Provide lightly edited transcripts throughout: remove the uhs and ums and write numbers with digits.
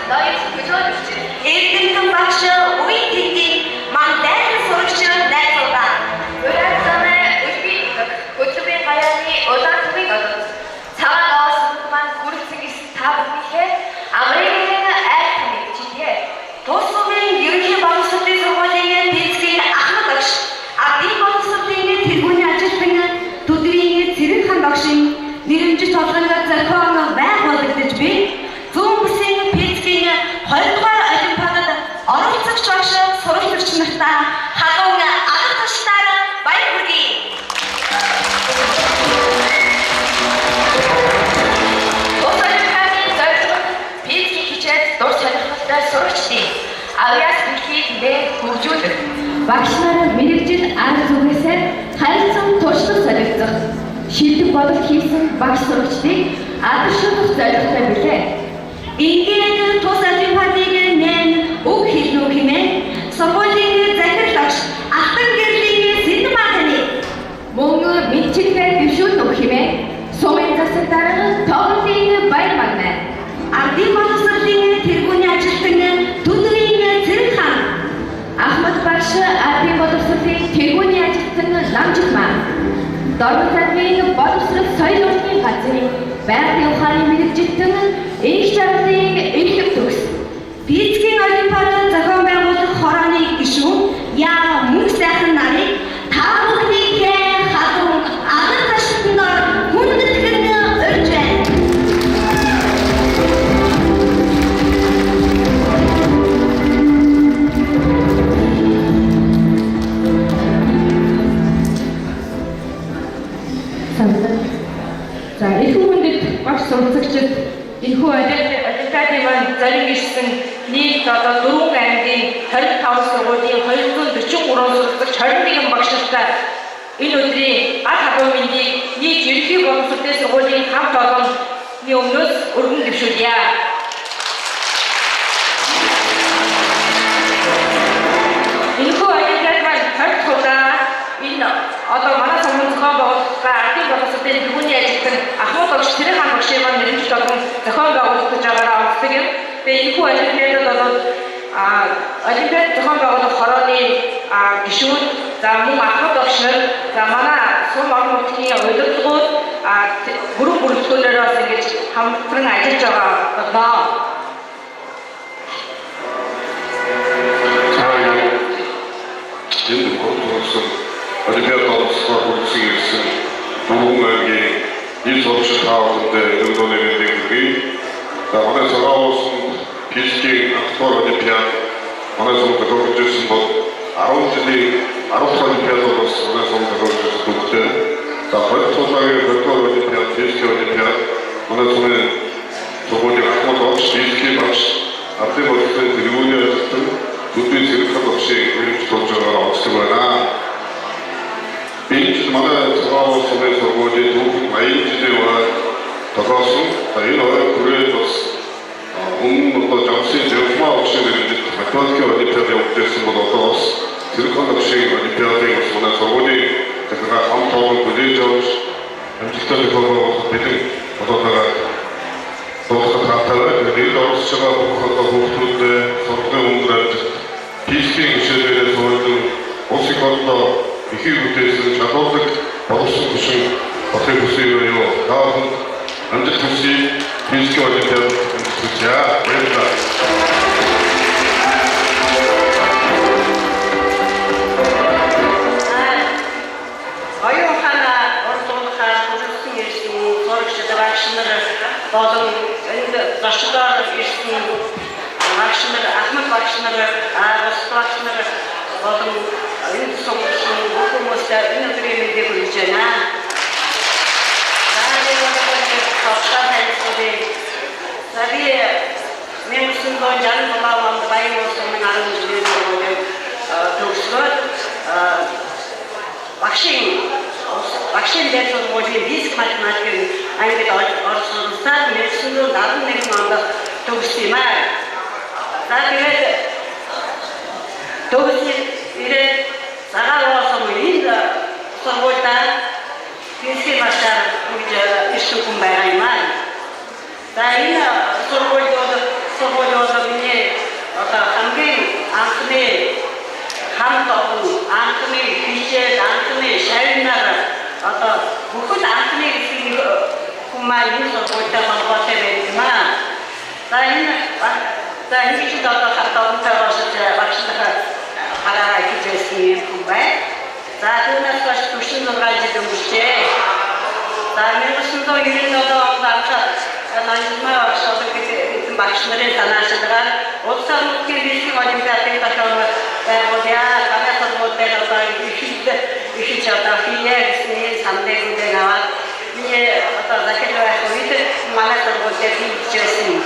ноён хөтөлбөрч Эрдэмтэн багш уян тэндийн ман дайран сурагч найзуудаа. Уран үлбийн хөтөлбөрийн гаяаны улаан төвийн одод цагаан овоос маань хүрэлцэн ирсэн та бүхнийхээ амрын айр түмийг чигээ. Тус сумын ерөнхий боловсролын сургуулийн физикийн ахмад багш, ардын боловсролын тэргүүний ажилтан Төдвийн Цэрэн хан багшийн нэрэмжит толгойн зохион байгуулагдаж буй зүүн бүсийн физикийн 20 дугаар олимпиадад оролцогч багш суралцагч нартаа халуун алга ташлаар баяр хүргэе. Тус олимпиадын зорилго нь физикийн хичээл дур сонирхолтой сурагчдын авьяас бэлгийг нэр хөгжүүлэх. Багш нар мэргэжил арга зүгээсээ харилцан туршлага солилцох, шилдэг бодол хийсэн багш сурагчдыг алдаршуулах зорилготой билээ. Ингээд тус олимпиадыг нэн үг хэлнүү хэмээн сургуулийн захирал багш Алтан гэрлийн Сэндмаа таны Мөн мэдчилгээ дэвшүүлнэ өгөх хэмээн сумын засаг дарга тоглолтын баяр магнаа. Ардын боловсролын тэргүүний ажилтан Төдвийн Цэрэг хаан Ахмад багш ардын боловсролын тэргүүний ажилтан Ламжигмаа. Дорнод аймгийн боловсрол соёл урлагийн газрын байгалийн ухааны мэргэжилтэн Энх жаргалын эрхэм төгс. Физикийн олимпиад зохион байгуулах хорооны гишүүн Яа мөнх сайхан нарыг та бүхнийхээ халуун алга ташлтанд хүндэтгэн урьж байна. За энэхүү хүндэт багш суралцагчид энэхүү олимпиадын маань зарим ирсэн нийт одоо 4 аймгийн 25 сургуулийн 243 суралцагч 21 багш нартай энэ өдрийн гал халуун мэндийг нийт ерөнхий боловсролын сургуулийн хамт олонны өмнөөс өргөн дэвшүүлье. Энэхүү олимпиад маань 20 удаа энэ одоо манай сургууль зохион байгуулалтаа ардын боловсролын тэргүүний ажилтан Ахмад багш Тэрэг хаан багшийн маань мэргэжил болон зохион байгуулагдаж байгаараа онцлог юм. Тэгээ энэхүү олимпиадад бол олимпиад зохион байгуулах хорооны гишүүд за мөн Ахмад багш нар за манай сум орон нутгийн удирдлагууд бүрэн бүрэлдэхүүнээр бас ингэж хамтран ажиллаж байгаа болно. За энэ конкурс олимпиад оролцохоор хүрэлцэн ирсэн дөрвөн аймгийн нийт сурагчид та бүхэндээ энэ өдрийн мэндийг хүргэе. За манай Цагаан улсын физикийн анх дугаар олимпиад манай сургууль тохиолдож ирсэн бол 10 жилийн 10 дахь олимпиад бол бас манай сургууль тохиолдож ирсэн төвтэй. За 20 удаагийн 20 дугаар олимпиад, физикийн олимпиад манай сумын сургуулийн ахмад багш, физикийн багш, ардын боловсролын тэргүүний ажилтан төдий Цэрэг хаан багшийн мэргэжил болж байгаагаар онцлог байна. Энэ жил манай Цагаан улс сумын сургуулийн түүхэн 80 жилийн ойр тохиолсон. За энэ ойр хүрээд бас өмнө нь одоо Жамсын Жавхмаа багшийн мэргэжилт математикийн олимпиад явагдсан бол одоо бас Цэрэг хаан багшийн олимпиадыг бас манай сургуулийн захиргаа хамт олон хүлээж авч амжилттай зохион байгуулахад бэлэн болоод байгаа дуудлага таатай байна. Тэгээд энд оролцож байгаа бүх одоо хүүхдүүдэд сургуулийн өндөр амжилт, физикийн хичээлээрээ суулдан улсын орондоо ихийг бүтээсэн чадварлаг боловсон хүчин болохыг хүсье юу. Та бүхэнд амжилт хүсье. Физикийн олимпиад амжилт хүсье. Баярлалаа. Оюун ухаанаа урдуулахаар хүрэлцэн ирсэн сурагчид багш нар болон энд зочдоор ирсэн багш нар, ахмад багш нар, бус багш нар болон энд суусан бүх хүмүүстээ энэ өдрийн мэндийг хүргэж байна. За би одоо тодорхой танилцуулъя. За би 1967 онд Баян улс сумын 10 жилийн сургуулийг төгсгөөд багшийн дээд сургуулийн физик математикийн ангид оролцсон 1971 онд төгссөн юм аа. За тэгээд төгссөн ирээд Цагаан уулсан энэ сургуульдаа физикийн багшаар үрж ирсэн хүн байгаа юм аа. За энэ сургууль бол Бүхэл анхны гэсэн нэг хүн маань энэ сургуультай холбоотой байдаг юм аа. За энэ за ингэж одоо хатаантай босож багш нар хараа хийж байсан юм хүн байна. За түүнээс хойш 46 жил өнгөрчээ. За 1997 онд анх Нанжмаа багш гэдэг багш нарын санаачилгаар улс орнуудын физикийн олимпиадыг зохион байгуулъя. Танай сургууль дээр одоо ихэж одоо хийе гэсэн ийм саналыг хүлээн аваад миний одоо захирал байх үед манай сургууль дээр хийж байсан юм.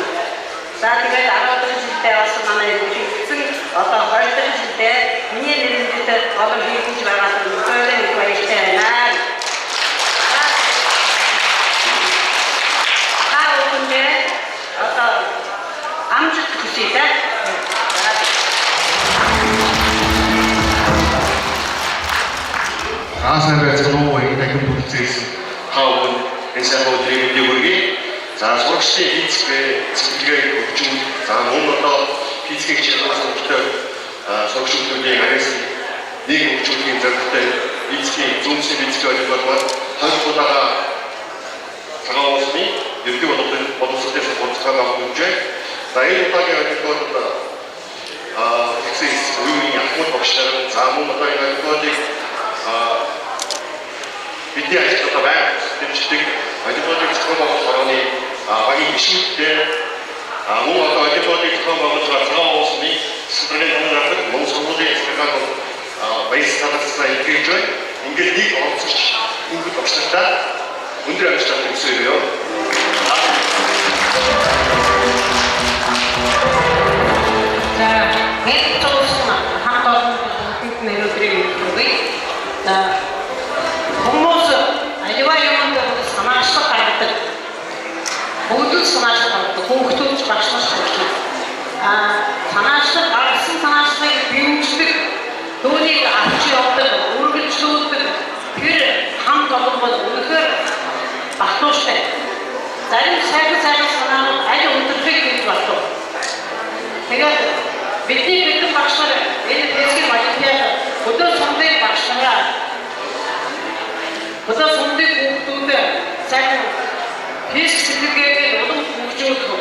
За тэгээд 10 дахь жилдээ бас манай хийсэн, одоо 20 дахь жилдээ миний нэрнжид олон хийж байгаа нь өнөөдөр их баяртай байна. Та бүхэндээ одоо амжилт хүсье дээ. За сайн байцгаана уу? Энэ дахин хүрэлцэн та бүхэн энэ сайхан өдрийн мэндийг хүргэе. За сурагчдын физик сэтгэлгээг хөгжүүл. За мөн одоо физикийн хичээл сурагчтай сурагчдын араас нэг хөгжүүлэхийн зорилготой физикийн зүүнсийн физикийн олимпиад маань хоёр удаага Цагаан улсны ерөнхий боловсролын сургууль зохион байгуулж байна. За энэ удаагийн олимпиадад физикийн үеийн ахмад багш нар, за мөн одоо энэ олимпиадыг бидний ажил одоо байнга дэмждэг олимпиадыг зохион байгуулах хорооны багийн гишүүдтэй, мөн одоо олимпиадыг зохион байгуулж байгаа Цагаан улсны засгийн дарга, мөн сургуулийн захиргаанд баяр талархсаа илгээж байна. Ингээд нэг оролцогч хүүхэд багш нартай өндөр амжилттай хүсье. За нэг зурсан хамт олон бүгдэнд нь өнөөдрийн хүргэе. За хүмүүс аливаа юмд санаачлаг гаргадаг. Бүгд л санаачлаг гаргадаг. Хүүхдүүд ч багш нар ч хүртэл. Санаачлаг гаргасан санаачлагыг дэмждэг, түүнийг авч явдаг, үргэлжлүүлдэг тэр хамт олон бол үнэхээр багтууштай. Зарим сайхан сайхан санаанууд аль өдрөхийг гэж бодов. Тэгээд бидний бэлэн багш нар энэ физикийн олимпиад өдөр сумдын багш нараа өдөр сумдын хүүхдүүдэд сайхан физик сэтгэлгээг улам хөгжүүлэх,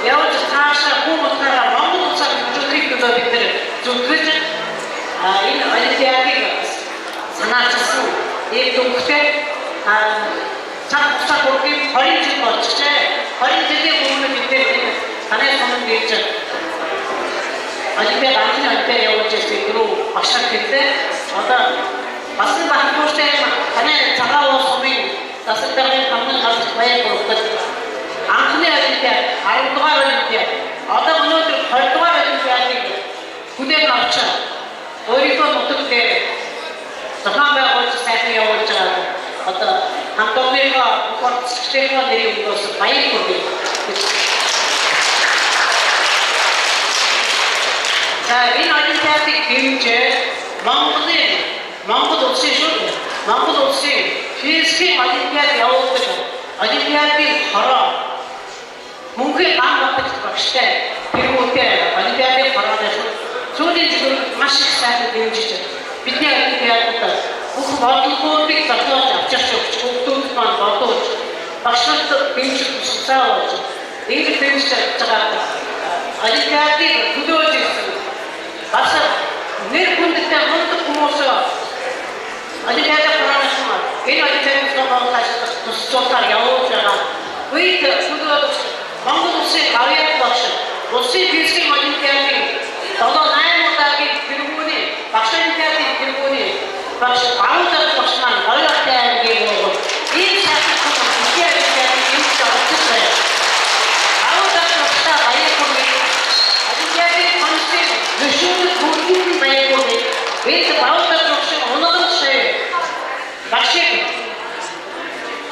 явж цаашаа хүн утгаараа Монгол улсаа хөгжүүлэхийг төлөө бид нэр зүтгэж энэ олимпиадыг санаачилсан ийм дүнхтэй цаг хугацаа хүргээх 20 жил болчихжээ. 20 жилийн өмнө бид нэр энэ танай суманд ирж олимпиад анхны олимпиад явуулж ирсэн дөрөв багш нар хэллээ. Одоо бас нэг багтууштай юм танай Цагаан улс сумын засаг даргын хамгаалал газарт баяр хүргэж анхны олимпиад, 10 дугаар олимпиад, одоо өнөөдөр 20 дугаар олимпиадыг хүлээн авч өөрийнхөө нутаг дээр зохион байгуулж сайхан явуулж байгаа одоо хамт олонныхоо бүх оролцогчдынхоо нэрийг өгөөс баяр хүргэе. За энэ олимпиадыг дэмжиж Монгол улсын шүү дээ. Монгол улсын физикийн олимпиад явуулдаг олимпиадын хороо мөнхийн ган батж багштай тэргүүтэй олимпиадын хорооны шүү. Сүүлийн жилүүд маш их сайхан дэмжиж бидний олимпиадад бүх бодлогоудыг зохиож авчирч өгч хүүхдүүд маань бодуулж багш нарт дэмжих тусалцаа болж ингэж дэмжиж чадж байгаа олимпиадыг төлөөж ирсэн. Бас нэр хүндтэй мундаг хүмүүс олимпиадын хороонос энэ олимпиадын зохион ажиллах тусалцуулахаар явуулж байгаа. Үед төлөөж Монгол улсын гавьяат багш, улсын физикийн олимпиадын 7 8 удаагийн тэргүүний багш олимпиадын тэргүүний багш Бавлаж багш маань 2 хотын аймгийн өгөөд ийм сайхан хүн дэлхийн олимпиадыг дэмжиж оролцож байна. Бавлаж багштай баяр хүргэе. Олимпиадын комиссийн гишүүнүүд бүгдэнд нь баяр хүргэе. Бид Бавлаж багшийн унадан жишээ багшийг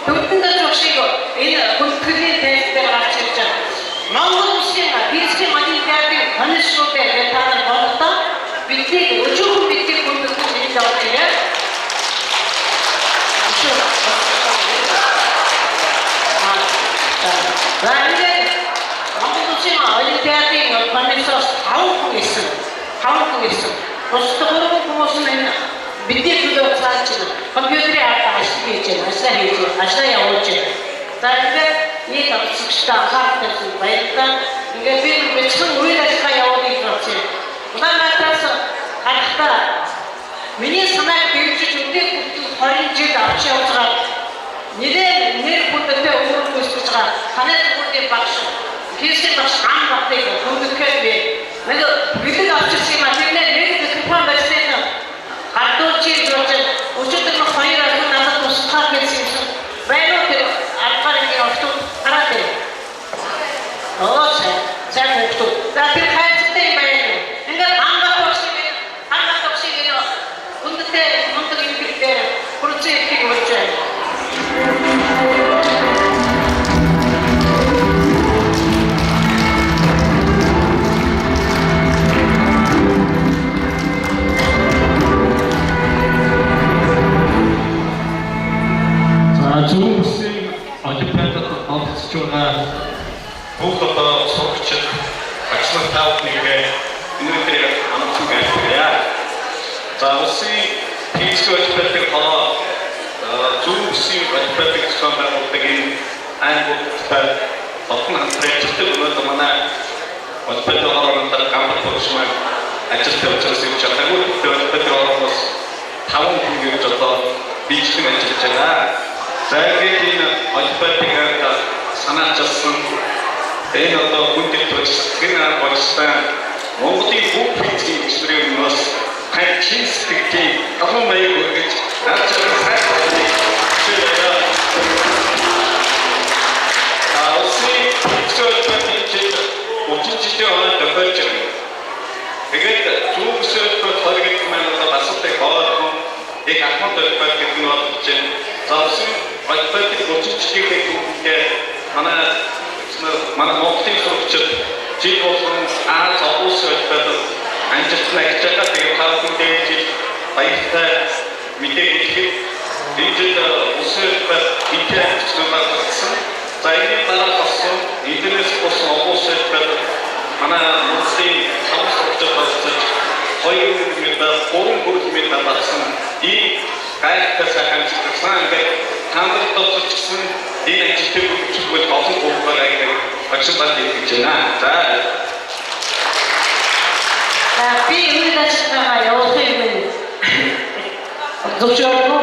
Төвдөн багшийг энэ хүндэтгэлийн тест дээр гарч ирж байгаа. Монгол улсын физикийн олимпиадын комиссиудыг та нар бодлоо. Биднийг өчүүхэн биднийг хүндэтгэж хэлж авч ирээ. За ингээд Монгол улсын олимпиадын комиссиос 5 хүн ирсэн. 5 хүн ирсэн. Бусад 3 хүмүүс нь энэ Бидний төлөө цааш чинь компьютерийн ард ажил хийж байна, ажлаа хийж байна, ажлаа явуулж байна. За ингээд нийт оролцогчдод анхаарал тавьсан баярлалаа. Ингээд би бяцхан үйл ажиллагаа явуулъя гэж бодсон юм. Улаанбаатараас гарахдаа миний санааг дэмжиж өдөө хүртэл 20 жил авч явж байгаа нэлээд нэр хүндтэй үүрэг гүйцэтгэж байгаа танай сургуулийн багш физикийн багш Ам Батыг хүндэтгэхэд би нэг бэлэг авчирсан юм а, тэрнээ нэг микрофон барьсан гардуулж гэж бодож өчигдөр нэг хоёр охин надад туслахаар гэсэн юмсан байна уу, тэр аргаар ингэ октод хараад байна. Оо, сайн сайн хүүхдүүд. За, тэр хайрцагтай юм байна. Ингээд Ам Бат багшийг, Ам Бат багшийг хүндтэй мундаг юм дээр хүрэлцэн ирэхийг урьж байна. За, зүүн бүсийн олимпиадад оролцож байгаа бүх одоо сурагчид, багш нар, та бүхнийгээ өнөөдөр амгалан айлтгая. За, улсын физик олимпиадын хороо зүүн бүсийн олимпиадыг зохион байгуулдаг энэ аймагуудтай дотн хамтран ажилладаг. Өнөөдөр манай олимпиадын хорооны дараа Гамбат багш маань ажилд явж байгаас ирж чадаагүй. Тэгэхээр олимпиадын хороноос 5 хүн гэж одоо биелэн ажиллаж байгаа. За, ингээд энэ олимпиадыг санаачилсан энэ одоо хүндэт сэтгэн арга Монголын бүх физикийн багш нарын өмнөөс танд чин сэтгэлийн галуу маяг өргөж над жахан сайн бодлыг хүсэж байна. За, улсын физикийн олимпиадын жил 30 жилийн өмнө тохиолж байгаа. Тэгээд зүүн бүсийн олимпиад 20 гэдэг маань одоо бас л их ойлгон яг ахмад олимпиад гэдэг нь болж байна. За, улсын олимпиадын 30 жилийнхээ түүхэндээ манай Монголын сурагчид жил болгон Ази, олон улсын олимпиадад амжилттай ажиллаж байгаа. Тэгээд та бүхэндээ жил баяртай мэдээ хэлэхэд энэ жил улсын олимпиад хинтээ амжилттай гаргасан. За, энэний дараа болсон интернет болсон олон улсын олимпиадад манай Монголын 5 сурагчид оролцож 2 медаль, 3 гүрэл медаль авсан. Ийм гайхалтай сайхан амжилт гарсан. Ингээд та нарт дотор ч гэсэн энэ амжилтыг хүргэх бол олон гурван байгаа гэдэг багш банд хэлж байна. За. За, би үйл ажиллагаагаа явуулахыг минь зөвшөөрөх.